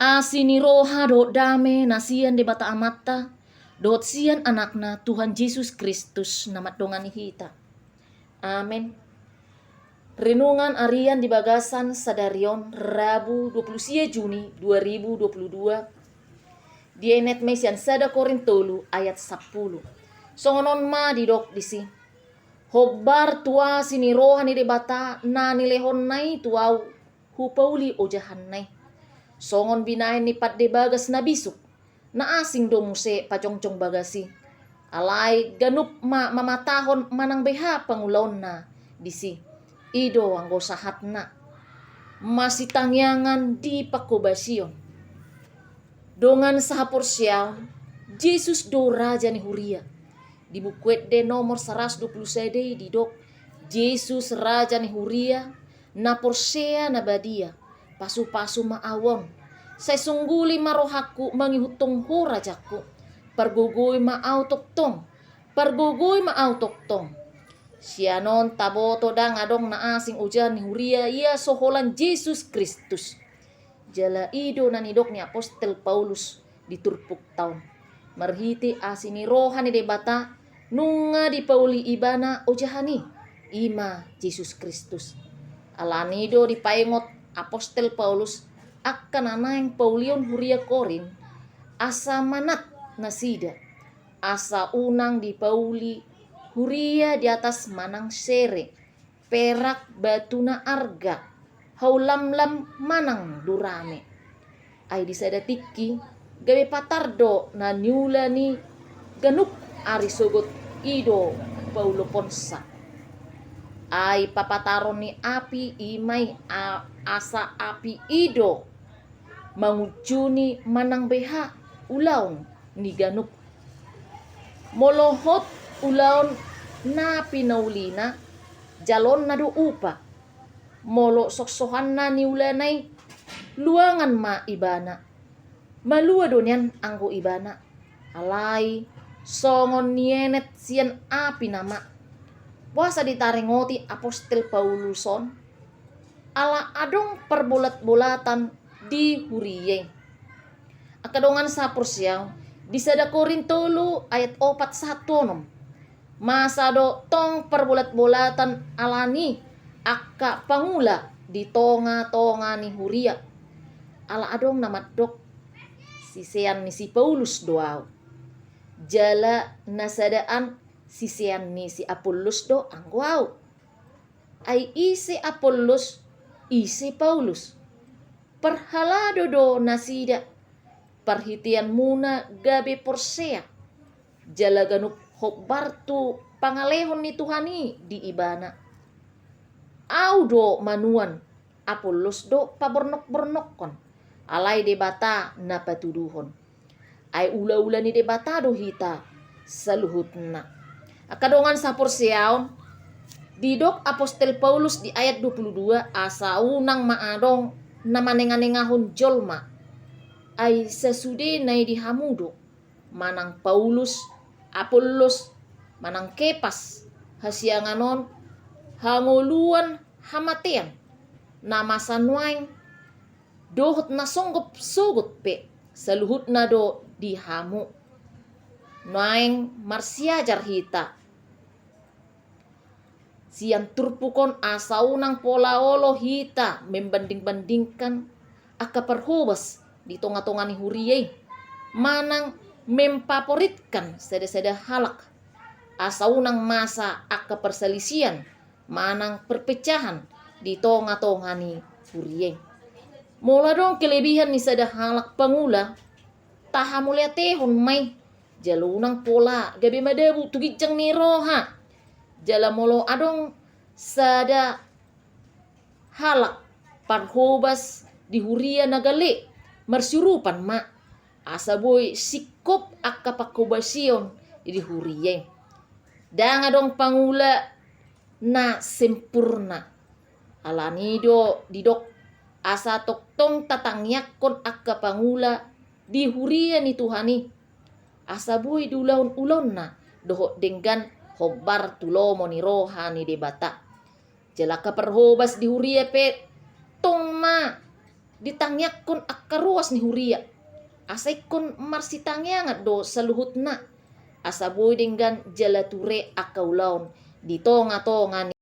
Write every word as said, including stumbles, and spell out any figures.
Asi ni roha dohot dame na sian Debata Amanta dohot sian Anakna Tuhan Jesus Kristus na mandongani hita. Amen. Renungan harian di bagasan sadari on, Rabu dua puluh sia Juni dua ribu dua puluh dua, dienet ma i sian sada Korint tolu ayat sampulu. Songon on ma didok disi: Hombar tu asi ni roha ni Debata na nilehonna i tu ahu hupauli ojahanna i. Songon binahen ni pande bagas na bisuk, na asing do muse pajongjong bagas i. Alai ganup ma mamatahon manang beha pangulaonna disi. I do anggo sahatna. Masitangiangan di panghobasion. Dongan sahaporseaon, Jesus do Raja ni Huria. Di Buku Ende nomor saratus dua puluh sada i didok: Jesus Raja ni Huria, na porsea na badia, pasupasu ma ahu on. Sai sungguli ma rohangku mangihuthon Ho rajangku. Pargogoi ma ahu tongtong. Pargogoi ma ahu tongtong. Sian on taboto ndang adong na asing ojahan ni huria ia so holan Jesus Kristus. Jala i do na nidok ni apostel Paulus di turpukta on. Marhite asi ni roha ni Debata nunga dipauli ibana ojahan i, i ma Jesus Kristus. Alani do dipaingot apostel Paulus angka na naeng paulion huria Korint, asa manat nasida, asa unang dipauli huria di atas manang sere, perak, batu na arga, hau lamlam manang durame. Ai di sada tingki gabe patar do na niula ni ganup ari sogot i do pauluhonsa. Ai papataron ni api i ma i, a-, asa api i do mangunjuni manang beha ulaon ni ganup. Molo hot ulaon na pinaulina, jaloonna do upa. Molo soksohanna niulana i, luangan ma ibana. Malua do nian anggo ibana. Alai songon nienet sian api nama. Boasa ditaringoti apostel Paulus on? Ala adong parbolatbolatan di huria i. Angka dongan sahaporseaon, di sada Korint tolu ayat opat sahat tu onom. Masa do tong parbolatbolatan alani angka pangula di tongatonga ni huria. Ala adong na mandok, sisean ni si Paulus do ahu. Jala na sadaan, sisean ni si Apollos do anggo ahu. Ai ise Apollos, ise Paulus? Parhalado do nasida, parhiteanmuna gabe porsea, jala ganup hombar tu pangalehon ni Tuhan i di ibana. Ahu do manuan, Apollos do pabornokbornokhon, alai Debata na patuduhon. Ai ulaula ni Debata do hita saluhutna. Angka dongan saporseaon, didok apostel Paulus di ayat dua puluh dua, asa unang ma adong na manenganengahon jolma. Ai sasudena i di hamu do, manang Paulus, Apollos, manang Kepas, hasiangan on hangoluan hamatean, na masa nuaeng dohot na songgop sogot pe, saluhutna do di hamu. Nuaeng marsiajar hita sian turpuk on asa unang pola olo hita membandingbandingkan angka parhobas di tongatonga ni huria i, manang mempaporitkan sadasada halak, asa unang masa angka parsalisian manang perpecahan di tongatonga ni huria i. Molo adong kelebihan ni sada halak pangula, tahamauliatehon ma i, jala unang pola gabe madabu tu ginjang ni roha. Jala molo adong sada halak parhobas di huria na gale, marsiurupan ma, asa boi singkop angka panghobasion di huria i. Ndang adong pangula na sempurna. Alani do didok, asa tongtong tatangiangkon angka pangula di huria ni Tuhan i, asa boi diulahon ulaonna dohot denggan hombar tu lomo ni roha ni Debata. Jala angka parhobas di huria pe tong ma ditangiangkon angka ruas ni huria. Asa ingkon marsitangiangan do saluhutna. Asa boi denggan jala ture angka ulaon di tonga-tonga ni